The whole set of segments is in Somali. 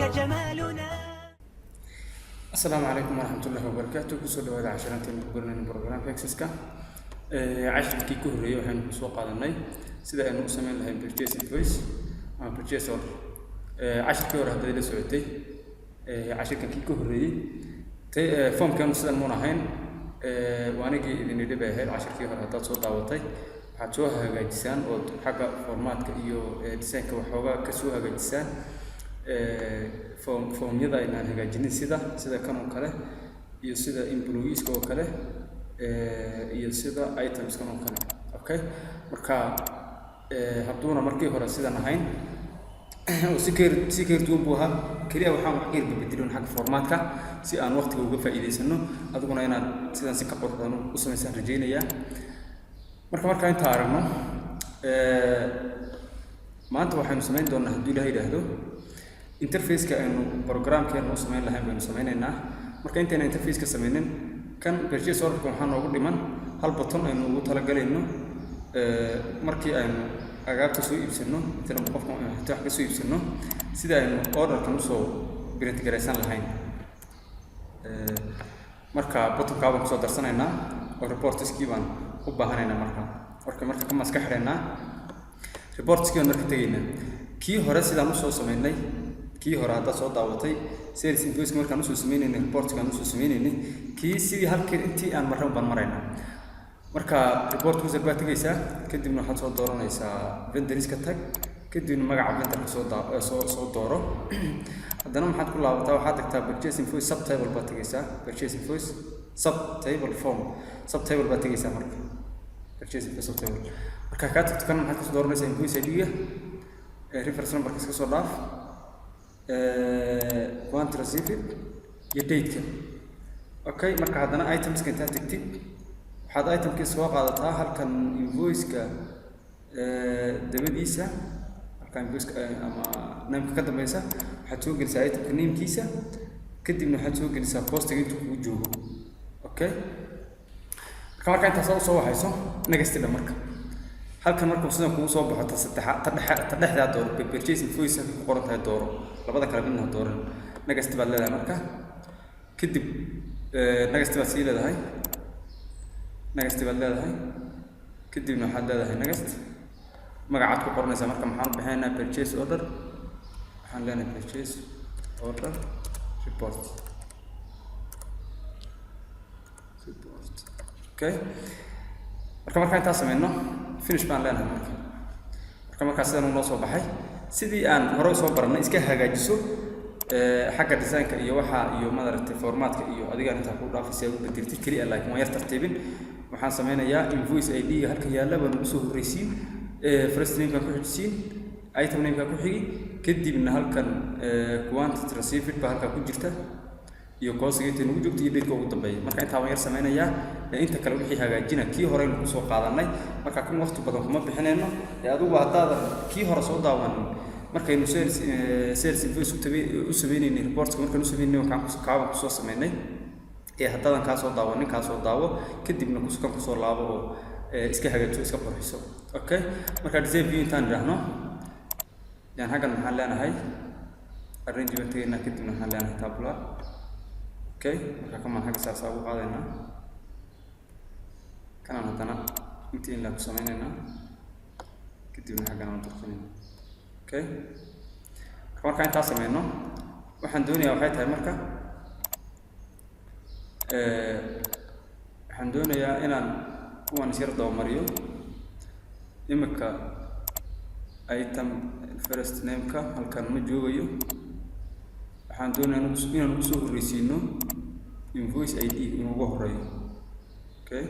جمالنا. Asalaamu calaykum waraxmatullahi wabarakaatu. Kusoo dhawaada casharanteenu ku baranayno programka Accesska. Cashirkii ku horreeyay waxaynu kusoo qaadanay sida aynu u sameyn lahayn purchase invoice ama purchase order. Cashirkii hore hadday la socotay, cashirkan kii ka horreeyey formkeenu sidan muun ahayn. Waa anigii idin idhi bay ahayd cashirkii hore haddaad soo daawatay, waxaad soo hagaajisaan ood xagga formatka iyo designka waxoogaa ka soo hagaajisaan formyada aynaan hagaajinin, sida kan oo kale iyo sida employeeska oo kale iyo sida itemskan oo kale. Okay, marka hadduuna markii hore sidan ahayn oo si ka duwan buu ahaa, keliya waxaan wax ka yar beddelin xagga formatka si aan waqtiga uga faa'iidaysano, adiguna inaad sidan si ka qurux badan u samaysaan rajaynayaa. Marka intaa aragno, maanta waxaynu samayn doonaa, hadduu Ilaah yidhaahdo, interfaceka aynu programkeena u samayn lahayn baynu samaynaynaa. Marka intayna interfaceka samaynin, kan purchase orderka waxaa noogu dhiman hal button aynu ugu talagalayno markii aynu agaabta soo iibsano, matalan qofka aynu wax ka soo iibsano, sida aynu orderkan usoo print garaysan lahayn. Marka buttonkaa baan kusoo darsanaynaa oo reportskii baan u baahanaynaa. Marka kamaan iska xidhaynaa, reportskii baan marka tegaynaa. Kii hore sidaan usoo samaynay, kii hore haddaad soo daawatay, sales invoice markaan usoo sameynaynay, reportkaan usoo sameynaynay, kii sidii halkii intii aan marran baan maraynaa. Marka report wizard baad tegaysaa, kadibna waxaad soo dooranaysaa vendorska tag, kadibna magaca vendorka soo dooro. Haddana maxaad ku laabataa? Waxaad tagtaa purchase invoice subtable baad tegaysaa, purchase invoice subtable form subtable baad tegaysaa. Marka purchase invoice subtable marka kaa tagto, kan maxaad kasoo dooranaysaa? Invoice ID-ga, reference numberka iska soo dhaaf, quantity received iyo date-ka. Okay, marka haddana itemska intaad tagtid, waxaad itemkii soo qaadataa halkan invoice-ka dabadiisa, halkan invoice ama nameka ka dambeysa waxaad soo gelisaa itemka namekiisa, kadibna waxaad soo gelisaa costiga intuu kugu joogo. Okay, marka intaas usoo waxayso, next dha. Marka halkan markuu sidan kugu soo baxo, ta saddexa, ta dhexe, ta dhexdaa dooro, purchase invoice halka ku qoran tahay dooro, labada kale midna ha dooran. Next baad leedahay. Marka kadib next baad sii leedahay, next baad leedahay, kadibna waxaad leedahay next. Magacaad ku qoranaysaa. Marka maxaan u bixinaynaa? Purchase order. Waxaan leenahay purchase order report. Okay, marka markaan intaas sameyno, finish baan leenahay. Marka markaa sidan uu noo soo baxay, sidii aan hore usoo barannay, iska hagaajiso xagga designka iyo waxa iyo maaragtay formatka iyo adigaan intaa ku dhaafay si aad u bedeltid keliya, laakiin waan yar tartiibin. Waxaan sameynayaa invoice ID-ga halka yaalla baan ugu soo horreysiin, first name-kaan ku xijisiin, item name-kaan ku xigi, kadibna halkan quantity received baa halkaa ku jirta iyo costiga intay nagu joogto iyo date-ka ugu dambeeya. Marka intaa waan yar sameynayaa, inta kale wixii hagaajina kii horeynu kusoo qaadanay. Marka kan waqti badan kuma bixinayno. Ee adigu haddaadan kii hore soo daawanin, markaynu sales invoice u sameynaynay, reportka markaan u sameynay, kaan kaabaan kusoo sameynay. Ee haddaadan kaa soo daawanin, kaa soo daawo, kadibna kan kusoo laabo oo iska hagaajiso, iska qurxiso. Okay, marka design view intaan idhaahno yaan halkan maxaan leenahay? Arrange baan tegaynaa, kadibna waxaan leenahay tabular. Okay, marka kamaan xagga saasaa ugu qaadaynaa, kanaan haddana intii inlaa ku sameynaynaa, kadibna xaggan aan durkinayna. Okay, marka markaan intaa sameyno, waxaan doonayaa waxay tahay, marka waxaan doonayaa inaan kuwan isyar dabamariyo. Imika item first name-ka halkan ma joogayo. Waxaan doonayaa inaan ugu soo horreysiino invoice ID inuu ugu horeeyo. Okay,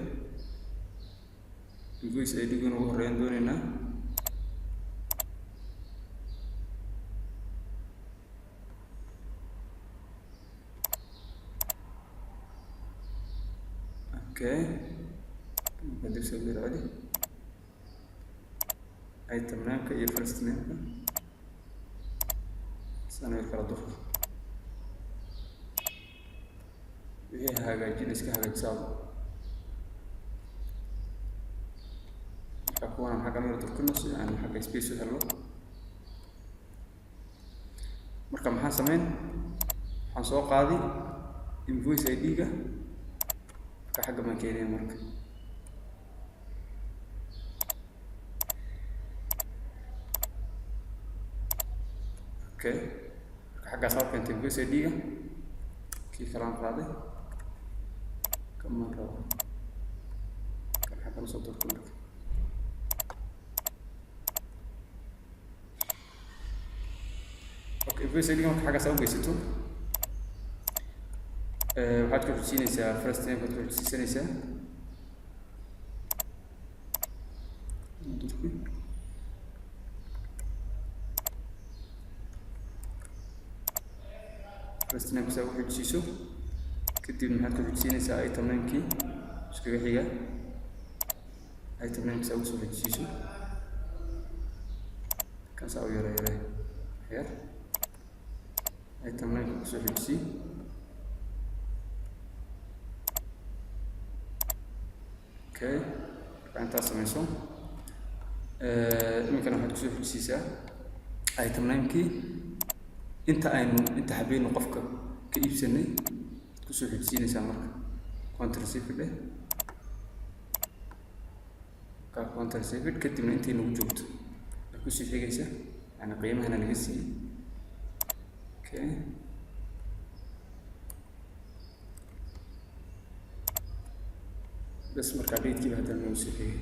invoice ID inuu ugu horeeyaan doonaynaa. Okay, marka dib soo yar celi item name-ka iyo first name-ka sana yar kala durka, wixii hagaajin iska hagaajisaaba. Marka kuwanaan xaggan yar durkino si aan xagga space u helno. Marka maxaan sameyn? Waxaan soo qaadi invoice ID-ga. Marka xagga baan keenaya marka. Okay, marka xaggaas soo keentay invoice ID-ga. Kii kalaan qaaday, kamaan rabo kan, xaggan usoo doortay marka. Okay, invoice ID-ga marka xaggaas u geysato, waxaad ku xujisiinaysaa first name baad ku xujisiisanaysaa. Durki first name saa ku xujisiiso. Kadib maxaad ku xujisiinaysaa? Item name-kii iskaga xiga. Item name saa ugu soo xujisiiso. Kan saa u yara yare yar. Item name kusoo xujisii. Okay, marka intaas samayso, iminkana waxaad kusoo xujisiisaa item name-kii. Inta aynu inta xabeynu qofka ka iibsanay kusoo xujisiinaysaa. Marka quantity received dheh ka quantity received. Kadibna intay nagu joogto ay kusii xigaysa, yani qiimahana laga siiyey. Okay, bes. Markaa datekiiba haddana nagu sii xigay.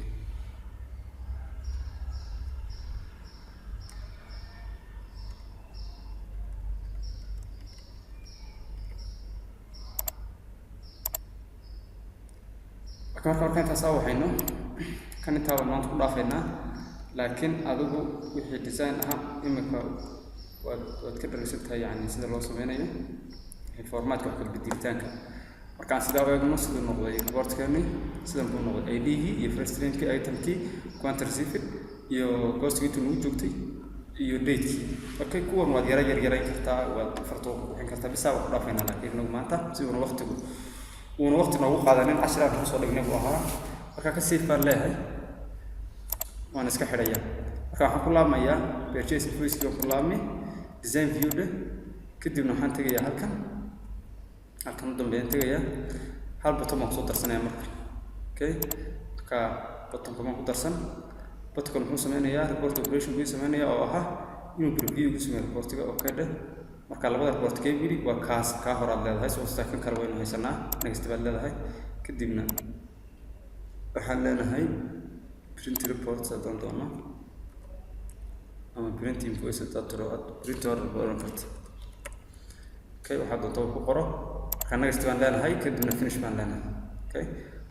Marka intaas aa waxayno kan intaa baan maanta ku dhaafaynaa, laakiin adigu wixii design ahaa imika waad ka dharagsan tahay, yani sida loo sameynayo formatka wax kala bedelitaanka. Markaan sidaa u eegno siduu noqday reportkeeni, sidan buu noqday: ID-gii iyo first name-kii, itemkii, quantity received iyo costigii intuu nagu joogtay iyo datekii. Okay, kuwan waad yara yar yarayn kartaa, waad fartoo ku bixin kartaa. Bisaa waan ku dhaafaynaa, laakiin inagu maanta si uuna waqtigu uuna waqti noogu qaadanin, cashiraan kusoo dhignay buu ahaa. Marka ka save baan leeyahay, waan iska xidhayaa. Marka waxaan ku laabmayaa purchase invoice baan ku laabmi. Design view dheh. Kadibna waxaan tegayaa halkan, halkan u dambeeyaan tegayaa. Hal button baan kusoo darsanaya marka. Okay, marka buttonka baan ku darsan. Buttonkan muxuu sameynayaa? Report operation buu sameynayaa, oo ahaa inuu preview ku sameeyo reportiga. Okay dheh. Marka labada report kee wili waa kaas kaa horaad leedahay soo kan kale waynu haysanaa. Next baad leedahay. Kadibna waxaan leenahay print reports haddaan doono, ama print invoice haddaad tiro, aad print order ba oran karta. Okay, waxaad doonta ku qoro. Marka next baan leenahay, kadibna finish baan leenahay. Okay,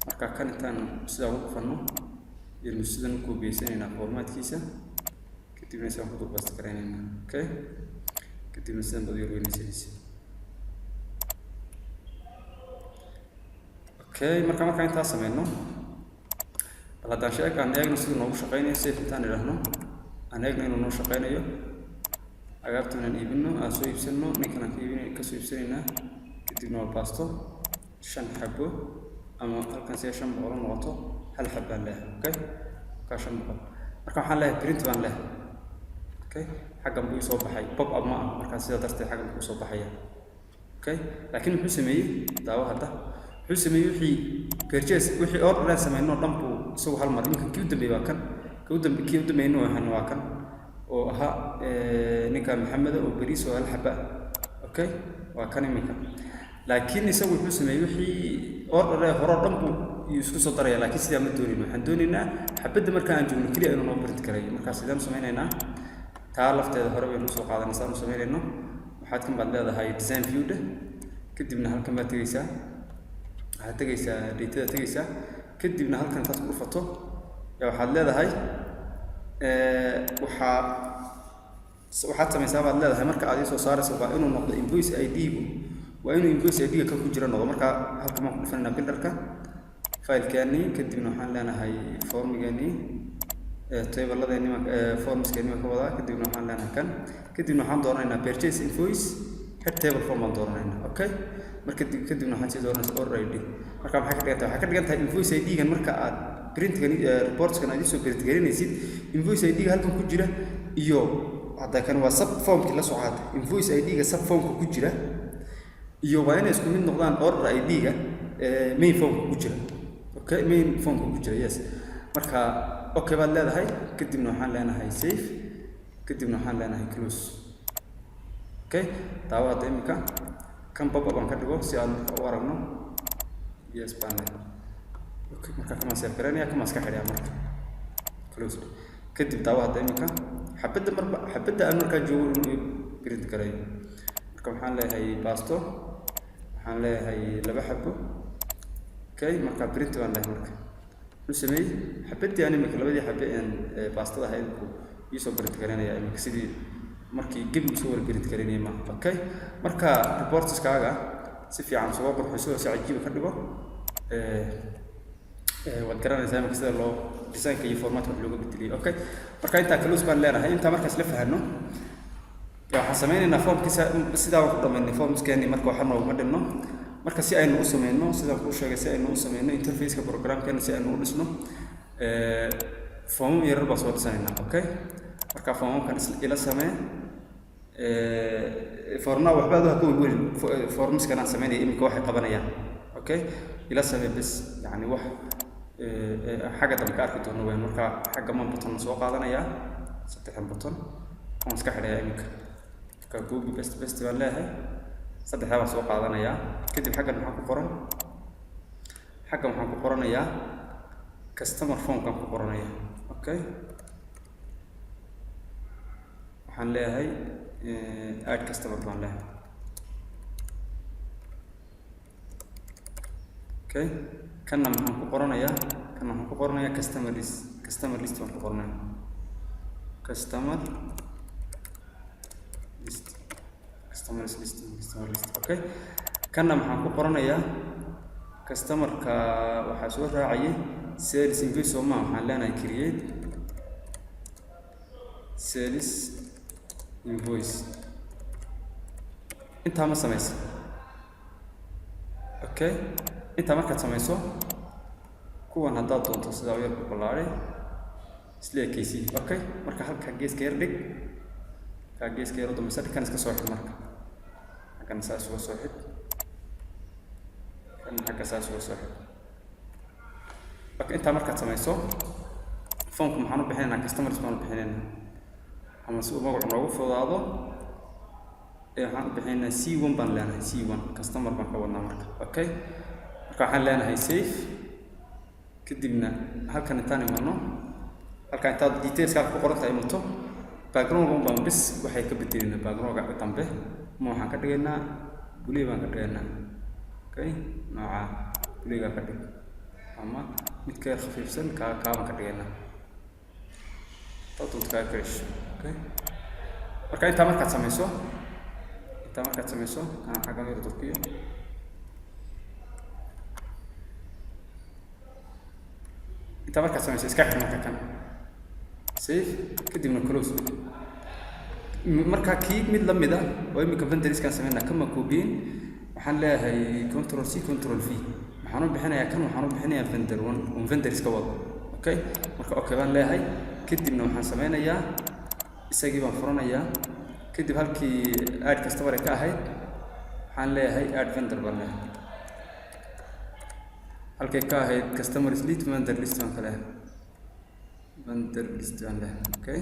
marka kan intaan sidaa ugu dhufano yaynu sidan u koobiyeysanayna formatkiisa, kadibna sidaan ku dul paste garaynaynaa. Okay, kadibna sidan baad u yar weynaysanaysa. Okay, marka markaan intaas sameyno, bal haddaan sheeg aan eegno siduu noogu shaqeynayo. Save intaan idhaahno, aan eegno inuu noo shaqeynayo. Agaabtan aan iibino, aan soo iibsano, ninkan aan ka iibin kasoo iibsanaynaa. Kadibna waa baasto shan xabo, ama halkan see 500 noqoto, hal xab baan leeyahay. Okay, markaa 500. Marka waxaan leeyahay print baan leeyahay. Okay, xaggan buu isoo baxay, pop up ma ah. Markaa sidaa darteed xaggan buu usoo baxaya. Okay, laakiin muxuu sameeyey? Daawo hadda muxuu sameeyey. Wixii purchase, wixii order aan sameynoo dhan buu isagu hal mar. Iminka kii u dambeeyey waa kan, kii u dambe kii u dambeeyeyna waxaan waa kan oo ahaa ninka Maxameda oo beriis oo hal xaba. Okay, waa kan iminka. Laakiin isagu wuxuu sameeyey wixii order ee hore oo dhan buu isku soo daraya. Laakiin sidaa ma doonayno. Waxaan doonaynaa xabadda marka aan joogno keliya inuu noo print garayo. Markaa sidaan u sameynaynaa? Taa lafteeda hore baynu usoo qaadanay saan u samaynayno. Waxaad kan baad leedahay design view dheh. Kadibna halkan baad tegeysaa, waxaad tegeysaa datada tegeysaa. Kadibna halkan intaad ku dhufato yaa waxaad leedahay, waxaad samaysaa baad leedahay, marka aad ii soo saarayso waa inuu noqdo invoice ID-gu, waa inuu invoice ID-ga kan ku jira noqdo. Marka halkan baan ku dhufanaynaa builderka filekeenii. Kadibna waxaan leenahay formigeennii, tableladeenni, formskeeni baan ka wadaa. Kadibna waxaan leenahay kan. Kadibna waxaan dooranaynaa purchase invoice head table form baan dooranaynaa. Okay, marka kadibna waxaan sii dooranaysaa order ID. Marka maxay ka dhigan tahay? Waxay ka dhigan tahay invoice ID-gan marka aad printkan, reportskan aad isoo print garinaysid, invoice ID-ga halkan ku jira iyo Hadda kan waa sub formkii la socda. Invoice ID-ga sub formka ku jira iyo waa inay isku mid noqdaan order ID-ga main formka ku jira. Okay, main formka ku jira, yes. Marka okay baad leedahay, kadibna waxaan leenahay save, kadibna waxaan leenahay close. Okay, daawo hadda imika kan pop up aan ka dhigo si aan marka u aragno. Yes baan leeyahay. Okay, marka kamaan save garaynaya, kamaan iska xidhaya. Marka close, kadib daawo hadda imika xabadda marba xabadda aan markaa joogo inuu print garayo. Marka waxaan leeyahay basto, waxaan leeyahay laba xabo. Okay, marka print baan leeyahay. Marka wuxuu sameeyey xabaddii aan imika labadii xabe een baastada ahayd buu iisoo print garaynaya imika, sidii markii gebi usoo wara print garaynaya maaha. Okay, marka reportskaaga si fiican isuga qurxiso oo si cajiiba ka dhigo. Waad garanaysaa imika sida loo designka iyo formatka wax looga bedeliyay. Okay, marka intaa close baan leenahay. Intaa markaas la fahanno, waxaan sameynaynaa formkiisa. Sidaa waan ku dhamaynay formskeeni. Marka waxa nooguma dhinno. Marka si aynu u sameyno, sidaan kuu sheegay, si aynu u sameyno interfaceka programkeena, si aynu u dhisno, foomam yarar baan soo dhisanaynaa. Okay, marka foomamkan ila samee. For now waxba adu ha ka welwelin formskan aan sameynaya iminka waxay qabanayaan. Okay, ila samee bes. Yani wax xagga dambe ka arki doono weyn. Marka xagga man button soo qaadanayaa, saddexdan button waan iska xidhayaa iminka. Marka copy paste, paste baan leeyahay, saddexdaa baan soo qaadanayaa. Kadib xaggan maxaa ku qoran? Xaggan waxaan ku qoranayaa customer formkaan ku qoranaya. Okay, waxaan leeyahay add customer baan leeyahay. Okay, kanna maxaan ku qoranayaa? Kanna waxaan ku qoranayaa customer list. Customer list baan ku qoranaya, customer list, customer list, customer list. Okay, kanna maxaan ku qoranayaa? Customerka waxaa soo raacayay sales invoice, soo maa? Waxaan leenahay create sales invoice. Intaa ma samaysa? Okay, intaa markaad samayso, kuwan haddaad doonto sidaa u yar ballaari, isla ekeysi. Okay, marka halkaa geeska yar dhig, halkaa geeska yar u dambaysa dhig. Kan iska soo xid. Marka xaggan saas uga soo xid, kan xagga saas uga soo xid. Okay, intaa markaad samayso, formka maxaan u bixinaynaa? Customers baan u bixinaynaa, ama si uu magacu noogu fududaado ee waxaan u bixinaynaa C1 baan leenahay. C1 customer baan ka wadnaa marka. Okay, marka waxaan leenahay save. Kadibna halkan intaan imanno, halkan intaad detailska ku qoran tahay imato, background baan bis waxay ka bedelaynaa. Backgroundka dambe ma waxaan ka dhigaynaa? Blue baan ka dhigaynaa. Okay, nooca bluega ka dhig ama mid ka yar khafiifsan, kaa kaabaan ka dhigaynaa, hadaad doonto kaa ka cesho. Okay, marka intaa markaad samayso, intaa markaad samayso, kana xaggan yar durkiyo. Intaa markaad samayso, iska xir. Marka kan save, kadibna close. Marka kii mid la mid ah oo imika vendorskaan sameynaa, kama koobiyin. Waxaan leeyahay control C, control V. Waxaan u bixinayaa kan, waxaan u bixinayaa vendor one on vendors ka wado. Okay, marka okay baan leeyahay. Kadibna waxaan sameynayaa, isagii baan furanayaa. Kadib halkii add customer ay ka ahayd, waxaan leeyahay add vendor baan leeyahay. Halkay ka ahayd customer list, vendor list baan ka leeyahay, vendor list baan leeyahay. Okay,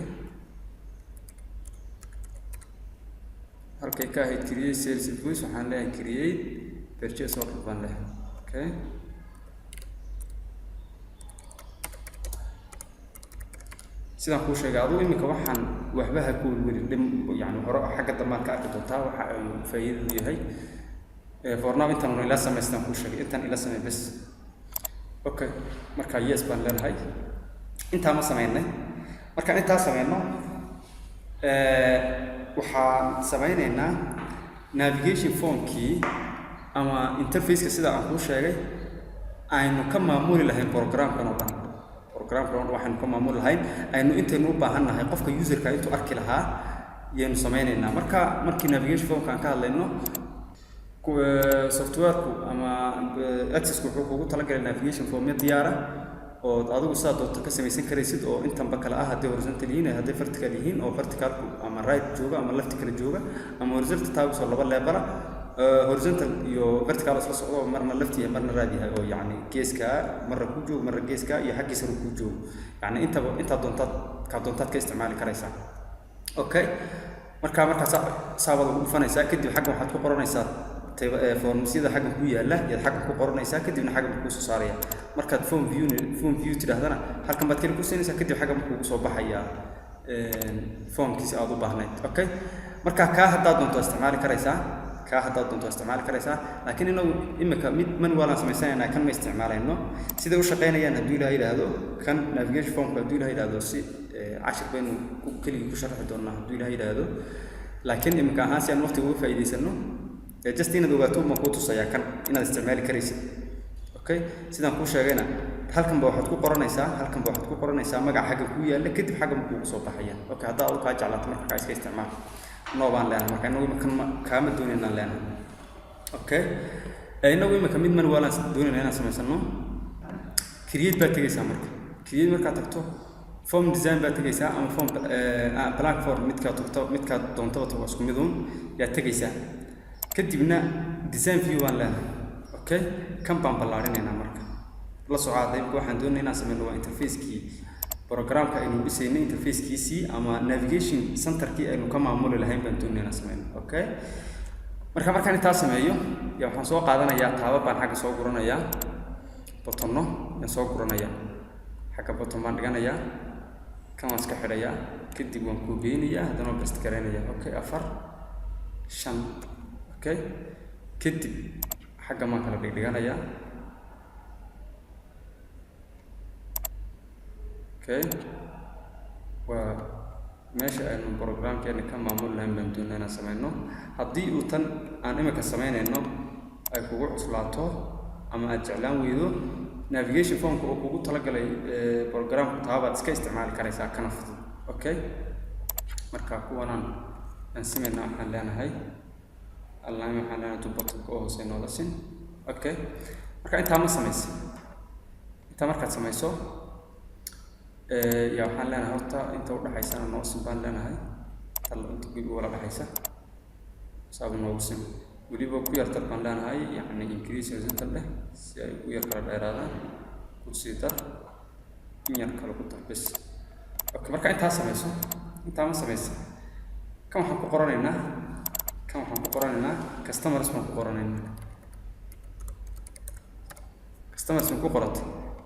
halkay ka ahayd create sales invoice, waxaan leeyahay create purchase order baan leeyahay. Okay, sidaan kuu sheegay, adigu iminka waxaan waxba ha ku welwelin dhim. Yani hore xagga dambe ka arki doontaa waxa ay faa'iidadu yahay. For now intaan ila samey, sidaan kuu sheegay intaan ila samey bes. Okay, marka yes baan leenahay. Intaa ma sameynay? Markaan intaa sameyno, waxaan sameyneynaa navigation formkii ama interfaceka sida aan kuu sheegay aynu ka maamuli lahayn programkan oo dhan. Programkan oo dhan waxaynu ka maamuli lahayn, aynu intaynu u baahan nahay, qofka userka intuu arki lahaa yaynu sameyneynaa. Marka markii navigation formka aan ka hadlayno, softwareku ama Accessku wuxuu kugu talagalay navigation formya diyaara. Ood adigu sidaa doonto ka samaysan karaysid, oo intanba kale ah, hadday horizontal yihiin, hadday vertical yihiin, oo verticalku ama right jooga ama left kala jooga, ama horizontal tabs oo laba level ah, horizontal iyo vertical isla socdo, oo marna left yahay, marna right yahay, oo yacni geeska marna ku joogo, marna geeska iyo xaggiisana ku joogo. Yacni intaba intaad doontaad, kaa doontaad ka isticmaali karaysaa. Okay, marka markaa saabaad ugu dhufanaysaa. Kadib xaggan waxaad ku qoranaysaa formsyada xaggan ku yaalla yaad xaggan ku qoranaysaa. Kadibna xaggan buu kuusoo saaraya. Markaad form view tidhaahdana, halkan baad kali ku siinaysaa. Kadib xaggan buu kugu soo baxayaa formkiisi aad u baahnayd. Okay, marka kaa haddaad doonto isticmaali karaysaa, kaa haddaad doonto isticmaali karaysaa, laakiin inagu imika mid manual aan samaysanaynaa, kan ma isticmaalayno. Siday u shaqaynayaan, hadduu Ilaha yidhaahdo, kan navigation formka, hadduu Ilaha yidhaahdo, si cashir baynu keligii ku sharxi doonaa, hadduu Ilaha yidhaahdo. Laakiin imika ahaan, si aan waqtiga uga faa'iidaysano, just inaad ogaato baan kuu tusayaa kan inaad isticmaali karaysid. Okay, sidaan kuu sheegayna, halkan ba waxaad ku qoranaysaa, halkan ba waxaad ku qoranaysaa magaca xaggan kuu yaalla. Kadib xaggan buu kuugu soo baxaya. Okay, haddaa adu kaa jeclaato, marka kaa iska isticmaal. No baan leenahay. Marka inagu imika kan kaama doonaynaan leenahay. Okay, inagu imika mid manual aan doonayna inaan samaysano. Create baad tegaysaa. Marka create markaad tagto, form design baad tegaysaa ama form blank form, midkaad tagto, midkaad doontaba tago, isku miduun yaad tegaysaa. Kadibna design view baan leenahay. Okay, kan baan ballaarinaynaa. Marka la socaada, imika waxaan doonaya inaan sameyno waa interfacekii programka aynu dhisaynay, interfacekiisii ama navigation centerkii aynu ka maamuli lahayn baan doonaya inaan sameyno. Okay, marka markaan intaa sameeyo ya, waxaan soo qaadanayaa tab baan xagga soo guranayaa, buttonno yaan soo guranayaa. Xagga button baan dhiganayaa, kan waan iska xidhayaa. Kadib waan koobeynayaa, haddana waan paste garaynayaa. Okay, afar, shan. Okay, kadib xagga maan kala dhigdhiganayaa. Okay, waa meesha aynu programkeena ka maamuli lahayn baan doonaa inaan sameyno. Haddii uu tan aan imika sameynayno ay kugu cuslaato ama aad jeclaan weydo navigation formka uu kugu talagalay programku, taabaad iska isticmaali karaysaa, kana fudud. Okay, marka kuwanaan aan simayna, waxaan leenahay align, waxaan leenahay to bottomka oo hoose noola sin. Okay, marka intaa ma samaysa, intaa markaad samayso ya, waxaan leenahay horta inta udhaxaysana noo sin baan leenahay. Tal inta gebi wala dhexaysa saaba noogu sin. Weliba ku yar dar baan leenahay, yacni increase horizontal leh si ay u yar kala dheeraadaan. Ku sii dar, in yar kale ku dar bes. Okay, marka intaa samayso, intaa ma samaysa, kan waxaan ku qoranaynaa, kan waxaan ku qoranaynaa customers baan ku qoranaynaa. Customers baan ku qoratay,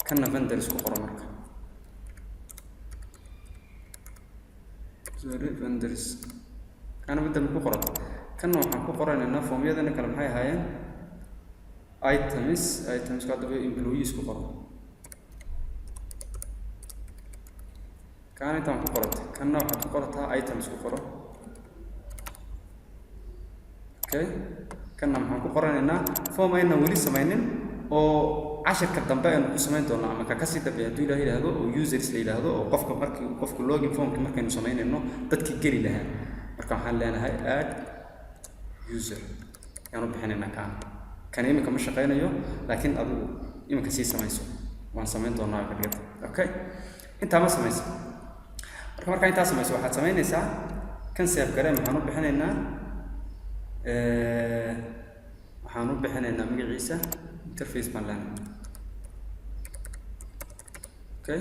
kanna vendors ku qoro. Marka, sorry, vendors kana vendor ku qoratay, kanna waxaan ku qoranaynaa. Formyadana kale maxay ahaayeen? Items. Items haddaba employees ku qoro. Kaana intaan ku qoratay, kanna waxaad ku qorataa items ku qoro. Okay, kanna maxaan ku qoranaynaa? Form ayna weli samaynin oo cashirka dambe aynu ku samayn doono ama ka kasii dambeeya, hadduu Ilaah yidhaahdo, oo users la yidhaahdo, oo qofka markii qofku login formki markaynu samaynayno dadkii geli lahaa. Marka waxaan leenahay add user ayaan u bixinaynaa kaana. Kan iminka ma shaqaynayo, laakiin adigu iminka sii samayso, waan samayn doonaa ka dhigata. Okay, intaa ma samayso. Marka markaa intaa samayso, waxaad samaynaysaa kan save garee. Maxaan u bixinaynaa? Waxaan u bixinaynaa magaciisa interface baan leenahay. Okay,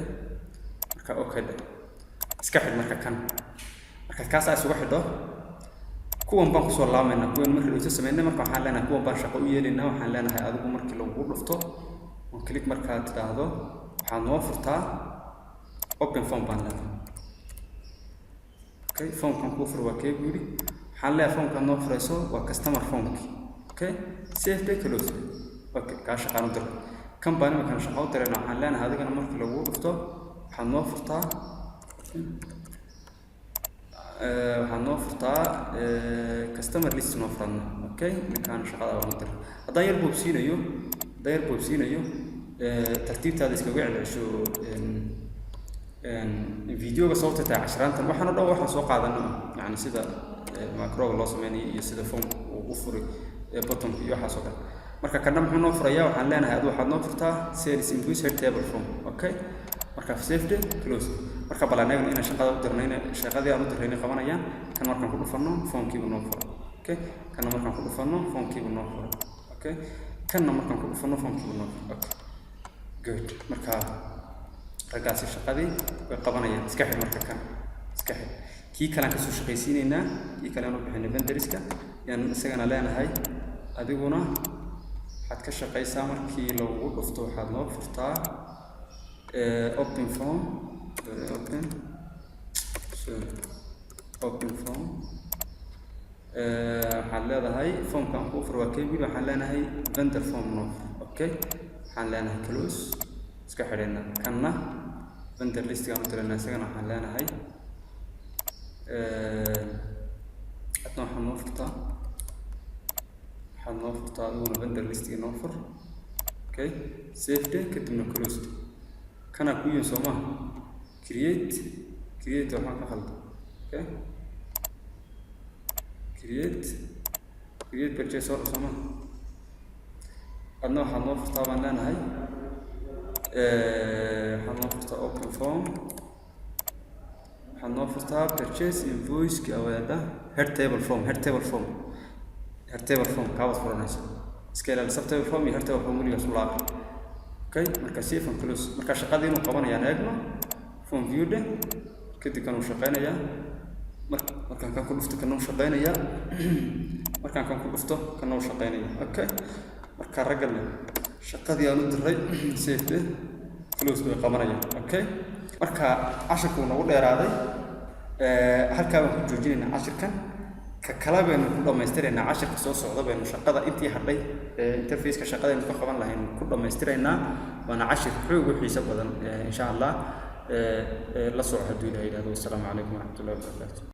marka okay dhe, iska xidh. Marka kan markaad kaasaa isugu xidho, kuwan baan kusoo laabaynaa, kuwan markii dhowto samaynay. Marka waxaan leenahay kuwan baan shaqo u yeelaynaa. Waxaan leenahay adigu markii lagugu dhufto on click, markaad tidhaahdo, waxaad noo furtaa open form baan leenahay. Okay, formkan kuu fur waa kee buu yidhi. Waxaan leeyahay formkaad noo furayso waa customer formki. Okay, save day, close. Okay, kaa shaqaan u diray. Kan baan iminkan shaqo u dirayna. Waxaan leenahay adigana markii lagugu dhufto, waxaad noo furtaa, waxaad noo furtaa customer list noo furanna. Okay, ninkaan shaqada waan u diray. Haddaan yar boobsiinayo, tartiibtaada iskaga celcesho videoga. Sababta tahay cashiraantan waxaan o dhan waxaan soo qaadano, yani sida macroga loo sameynayo iyo sida form uu u furi buttonka iyo waxaas oo dhan. Marka kana muxuu noo furayaa? Waxaan leenahay adu waxaad noo furtaa sales invoice head table form. Okay, marka save dhe, close. Marka bal anaguna inaan shaqada u dirnay, shaqadii aan u dirnay qabanayaan. Kan markaan ku dhufanno, formkiibu noo furay. Okay, kanna markaan ku dhufanno, formkiibu noo furay. Okay, kanna markaan ku dhufanno, formkiibu noo furay. Okay, good. Marka raggaasi shaqadii way qabanayaan. Iska xidh. Marka kan iska xidh. Kii kalean kasoo shaqaysiinaynaa, kii kale aan u bixinay vendorska yaan isagana leenahay, adiguna waxaad ka shaqaysaa markii lagugu dhufto, waxaad noo furtaa open form, open, sorry, open form. Waxaad leedahay formka aan kuu furo waa kebir. Waxaan leenahay vendor form noo fur. Okay, waxaan leenahay close, iska xidhayna. Kanna vendor listigaan u diraynaa. Isagana waxaan leenahay adna waxaad noo furtaa adiguna vendor listiga noo fur. Okay, save dhe, kadibna close. Kanaa ku yihin soo maha? Create, create, waxaan ka khaldan. Okay, create, create purchase order soo maha? Adna waxaad noo furtaa baan leenahay, waxaad noo furtaa open form, waxaad noo furtaa purchase invoice-ki aweeda head table form, head table form, head table form kaabaad furanaysa. Iska ilaali subtable form iyo head table form weligaas u laaqi. Okay, marka save and close. Marka shaqadii inuu qabanayaan eegno. Form view dheh, kadib kan uu shaqaynayaa. Markaan kan ku dhufto, kana uu shaqaynayaa. Markaan kan ku dhufto, kana uu shaqaynaya. Okay, marka raggan shaqadii aan u diray, save dheh, close, bay qabanayaan. Okay, marka cashirku uu nagu dheeraaday, halkaa baan ku joojinaynaa cashirkan. Ka kale baynu ku dhammaystiraynaa cashirka soo socda. Baynu shaqada intii hadhay interfaceka shaqadaynu ka qaban lahayn ku dhammaystiraynaa. Waana cashir xoog u xiiso badan, insha Allah. La soco hadduu Ilaha yidhahdo. Wassalaamu calaykum waraxmatullahi wabarakaatu.